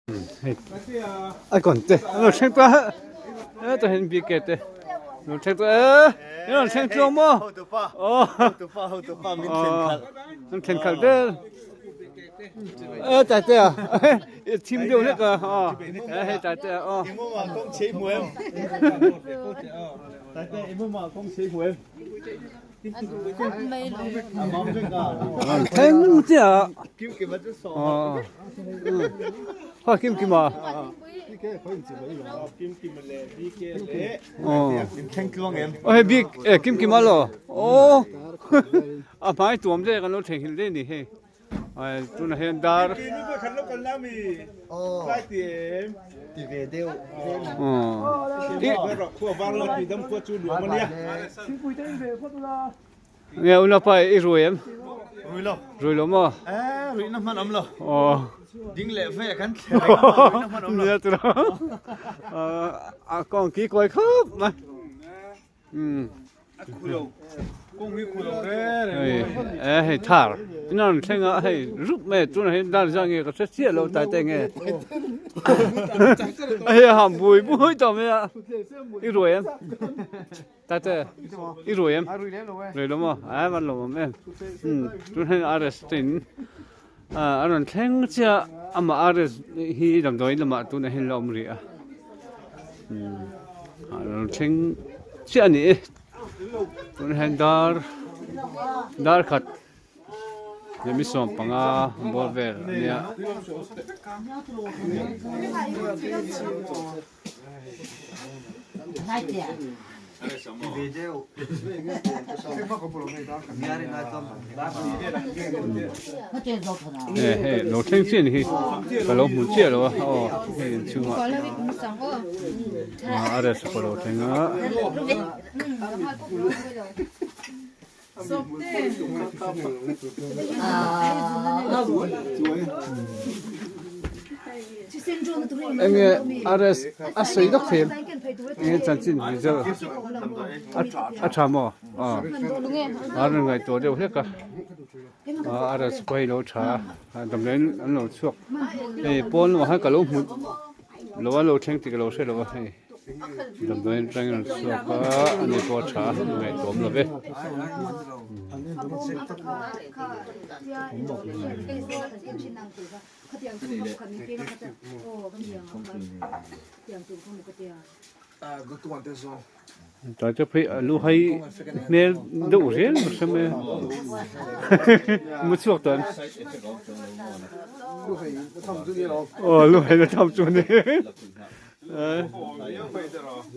Ai kon te an lo thleng ta e ta hen BK te lo thleng ta e in rawn thleng tluang maw aw an thlen khalh vel e tai te a i thim deuh hlek a aw hei tai te a aw Thleng chiah a kim kim a aw hei bik e kim kim a lo aw a hmai tuam te kan lo thleng hle ni hei. Ai tunah hian dar Nge unapa i rui em? Rui lo. Rui lo maw? Eh, rui na hman awm lo. Aw. Ding leh ve kan thle reng a, rui na hman awm lo. Nia tura. A kawng ki kawi khawp mai. Hei hei thar ina rawn thleng a hei rup mai a tunah hian dan zang nge ka hre chiah lo tai te nge hei a ham bui bui tawh mai a i ruai em tai te i ruai em ruai lo maw a van lo awm em tunah hian RS te in a rawn thleng chiah amah RS hi damdawiin lamah tunah hian la awm rih a. A rawn thleng chiah a ni e tunah hian dar dar khat leh mi sawm panga bawr vel a nia. Hei lo thleng chiah ni hi ka lo hmu chiah lo a aw hei inchhungah a rest pawh a lo thleng a. Enge RS a sawi dawk thei em enge chanchin result a tha maw aw a rawn ngaihtuah deuh hlek a RS pawh hei lo tha a damdawiin an lo chhuak hei pawn lamah khan ka lo hmu lo a lo thleng tih ka lo hre lo a hei. Damdawiin atangin an chhuak a, ani pawh a tha a, ngaihtuahawm lo ve. Tlai te phei a lu hai hmel deuh reng ka hre mai a, mu chhuak tawh em? Aw lu hai na tham chu a ni.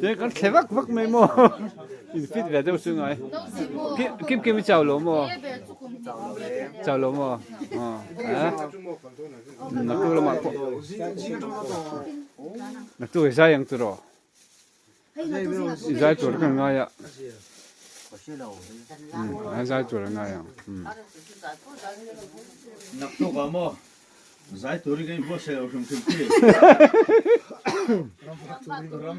Te kan thle vak vak mai maw in fit ve deuh chu ngai kim kim i chau lo maw chau lo maw naktuk lamah pawh naktuk i zai ang chu rawh i zai tur kan ngai a a zai tur a ngai ang naktuk ah maw Zai turin ka inbuatsaih lo hrim hrim khi. Ram vak turin lo ram.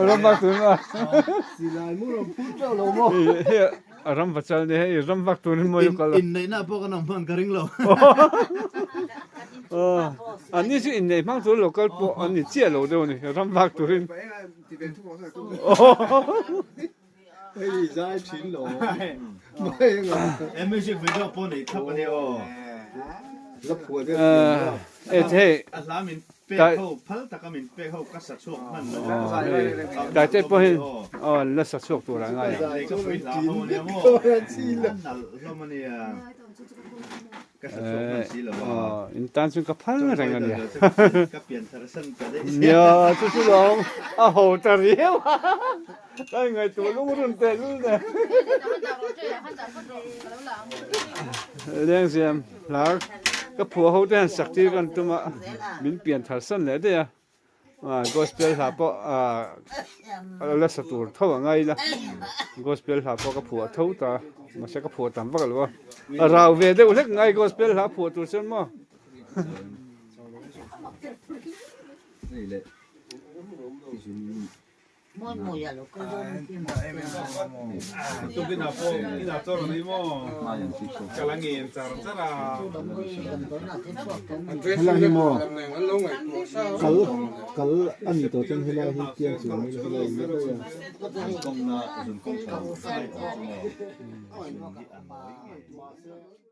Ram vak turin a. Silai mu ram phur teuh lo maw. Hei ram va chal ni hei ram vak turin maw yu kal. Inneihna pawh kan awm hman ka ring lo. An ni chu inneih hmang tur lo kal pawh an ni chiah lo deuh a ni ram vak turin. Hei zai thin lo. E music video pawh nei thlap a nia aw. La phuah deuh thiam lo. E hei. A hla min pek ho phal taka min pek ho ka sa chhuak hman lo. Tlai te pawh hin aw la sa chhuak tur a ngai ang. Lei ka pui hla ho a nia maw. A nalh hlawm a nia. In tan chuan ka phal reng a nia. Nia chu chu lawm a ho ta riau a ka ingaihtuah lungrun teh lul nen. Lengziam hlar ka phuah ho te han sak tir kan tum a min pian thar san leh daih a. Gospel hla pawh a la sa tur tho ang a ila gospel hla pawh ka phuah tho ta mahse ka phuah tam vak lo a a rau ve deuh hlek ngai gospel hla phuah tur chuan maw Helai hi maw kal kal a ni tawh chuan helai hi kiang chu mai helai in daih a.